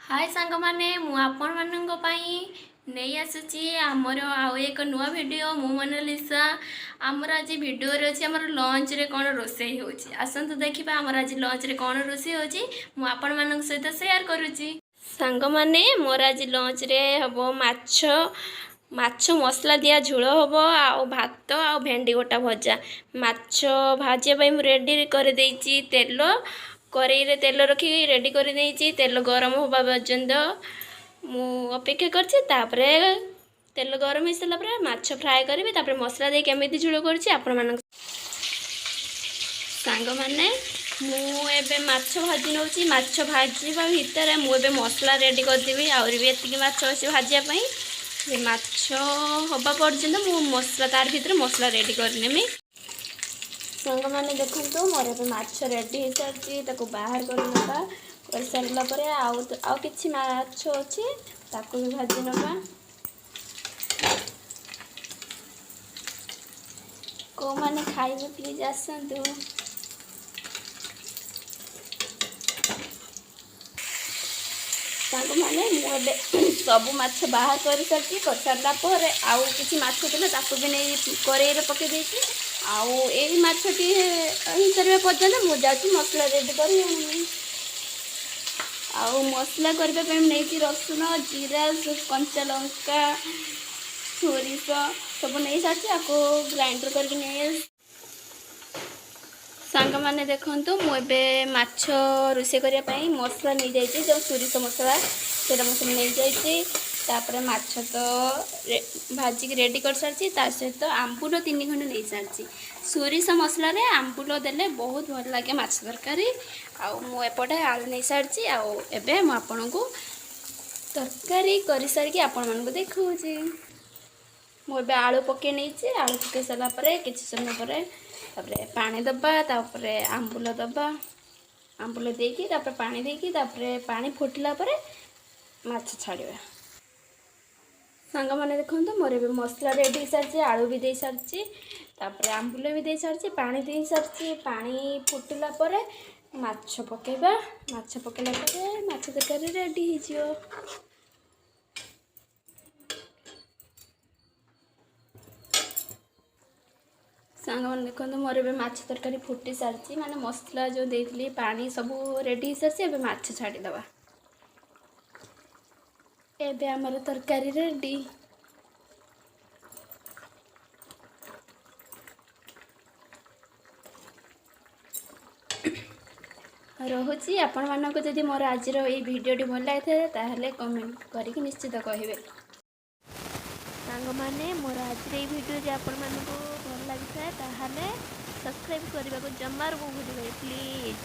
ହାଏ ସାଙ୍ଗମାନେ, ମୁଁ ଆପଣମାନଙ୍କ ପାଇଁ ନେଇ ଆସୁଛି ଆମର ଆଉ ଏକ ନୂଆ ଭିଡ଼ିଓ। ମୁଁ ମୋନାଲିସା। ଆମର ଆଜି ଭିଡ଼ିଓରେ ଅଛି ଆମର ଲଞ୍ଚରେ କ'ଣ ରୋଷେଇ ହେଉଛି। ଆସନ୍ତୁ ଦେଖିବା ଆମର ଆଜି ଲଞ୍ଚରେ କ'ଣ ରୋଷେଇ ହେଉଛି। ମୁଁ ଆପଣମାନଙ୍କ ସହିତ ସେୟାର କରୁଛି। ସାଙ୍ଗମାନେ, ମୋର ଆଜି ଲଞ୍ଚରେ ହେବ ମାଛ, ମାଛ ମସଲା ଦିଆ ଝୋଳ ହେବ, ଆଉ ଭାତ ଆଉ ଭେଣ୍ଡି ଗୋଟା ଭଜା। ମାଛ ଭାଜିବା ପାଇଁ ମୁଁ ରେଡ଼ି କରିଦେଇଛି ତେଲ। କରେଇରେ ତେଲ ରଖିକି ରେଡ଼ି କରିଦେଇଛି। ତେଲ ଗରମ ହେବା ପର୍ଯ୍ୟନ୍ତ ମୁଁ ଅପେକ୍ଷା କରିଛି। ତାପରେ ତେଲ ଗରମ ହେଇସାରିଲା ପରେ ମାଛ ଫ୍ରାଏ କରିବି। ତାପରେ ମସଲା ଦେଇ କେମିତି ଝୋଳ କରୁଛି ଆପଣମାନଙ୍କ। ସାଙ୍ଗମାନେ, ମୁଁ ଏବେ ମାଛ ଭାଜି ନେଉଛି। ମାଛ ଭାଜିବା ଭିତରେ ମୁଁ ଏବେ ମସଲା ରେଡ଼ି କରିଦେବି। ଆହୁରି ବି ଏତିକି ମାଛ ଅଛି ଭାଜିବା ପାଇଁ। ସେ ମାଛ ହେବା ପର୍ଯ୍ୟନ୍ତ ମୁଁ ମସଲା ତାର ଭିତରେ ମସଲା ରେଡ଼ି କରିନେବି। ସାଙ୍ଗମାନେ ଦେଖନ୍ତୁ, ମୋର ଏବେ ମାଛ ରେଡ଼ି ହେଇସାରିଛି। ତାକୁ ବାହାର କରିନେବା। କରିସାରିଲା ପରେ ଆଉ ଆଉ କିଛି ମାଛ ଅଛି, ତାକୁ ବି ଭାଜି ନେବା। କେଉଁମାନେ ଖାଇବେ, ପ୍ଲିଜ୍ ଆସନ୍ତୁ। ସାଙ୍ଗମାନେ, ମୁଁ ଏବେ ସବୁ ମାଛ ବାହାର କରିସାରିଛି। କରିସାରିଲା ପରେ ଆଉ କିଛି ମାଛ ଥିଲା, ତାକୁ ବି ନେଇ କରେଇରେ ପକାଇ ଦେଇଛି। ଆଉ ଏଇ ମାଛଟି ହେଇସାରିବା ପର୍ଯ୍ୟନ୍ତ ମୁଁ ଯାଉଛି ମସଲା ରେଡ଼ି କରି ଆଣିବି। ଆଉ ମସଲା କରିବା ପାଇଁ ମୁଁ ନେଇଛି ରସୁଣ, ଜିରା, କଞ୍ଚା ଲଙ୍କା, ସୋରିଷ ସବୁ ନେଇସାରିଛି। ଆକୁ ଗ୍ରାଇଣ୍ଡର କରିକି ନେଇ। ସାଙ୍ଗମାନେ ଦେଖନ୍ତୁ, ମୁଁ ଏବେ ମାଛ ରୋଷେଇ କରିବା ପାଇଁ ମସଲା ନେଇଯାଇଛି। ଯେଉଁ ସୋରିଷ ମସଲା, ସେଇଟା ମୁଁ ସବୁ ନେଇଯାଇଛି। ତାପରେ ମାଛ ତ ଭାଜିକି ରେଡ଼ି କରିସାରିଛି। ତା ସହିତ ଆମ୍ବୁଲ 3 ଖଣ୍ଡ ନେଇସାରିଛି। ସୋରିଷ ମସଲାରେ ଆମ୍ବୁଲ ଦେଲେ ବହୁତ ଭଲ ଲାଗେ ମାଛ ତରକାରୀ। ଆଉ ମୁଁ ଏପଟେ ଆଳୁ ନେଇସାରିଛି। ଆଉ ଏବେ ମୁଁ ଆପଣଙ୍କୁ ତରକାରୀ କରିସାରିକି ଆପଣମାନଙ୍କୁ ଦେଖାଉଛି। ମୁଁ ଏବେ ଆଳୁ ପକାଇ ନେଇଛି। ଆଳୁ ପକାଇ ସାରିଲା ପରେ କିଛି ସମୟ ପରେ ତାପରେ ପାଣି ଦେବା, ତାପରେ ଆମ୍ବୁଲ ଦେବା। ଆମ୍ବୁଲ ଦେଇକି, ତାପରେ ପାଣି ଦେଇକି, ତାପରେ ପାଣି ଫୁଟିଲା ପରେ ମାଛ ଛାଡ଼ିବା। ସାଙ୍ଗମାନେ ଦେଖନ୍ତୁ, ମୋର ଏବେ ମସଲା ରେଡ଼ି ହେଇସାରିଛି। ଆଳୁ ବି ଦେଇସାରିଛି, ତାପରେ ଆମ୍ବୁଲ ବି ଦେଇସାରିଛି, ପାଣି ଦେଇସାରିଛି। ପାଣି ଫୁଟିଲା ପରେ ମାଛ ପକାଇବା। ମାଛ ପକାଇଲା ପରେ ମାଛ ତରକାରୀ ରେଡ଼ି ହେଇଯିବ। ସାଙ୍ଗମାନେ ଦେଖନ୍ତୁ, ମୋର ଏବେ ମାଛ ତରକାରୀ ଫୁଟି ସାରିଛି। ମାନେ ମସଲା ଯେଉଁ ଦେଇଥିଲି, ପାଣି ସବୁ ରେଡ଼ି ହେଇସାରିଛି। ଏବେ ମାଛ ଛାଡ଼ିଦେବା। ଏବେ ଆମର ତରକାରୀ ରେଡ଼ି। ରହୁଛି। ଆପଣମାନଙ୍କୁ ଯଦି ମୋର ଆଜିର ଏଇ ଭିଡ଼ିଓଟି ଭଲ ଲାଗିଥାଏ, ତାହେଲେ କମେଣ୍ଟ କରିକି ନିଶ୍ଚିତ କହିବେ। ସାଙ୍ଗମାନେ, ମୋର ଆଜିର ଏଇ ଭିଡ଼ିଓ ଯଦି ଆପଣମାନଙ୍କୁ ଭଲ ଲାଗିଥାଏ, ତାହେଲେ ସବସ୍କ୍ରାଇବ୍ କରିବାକୁ ଜମାରୁ ଭୁଲିବେନି, ପ୍ଲିଜ୍।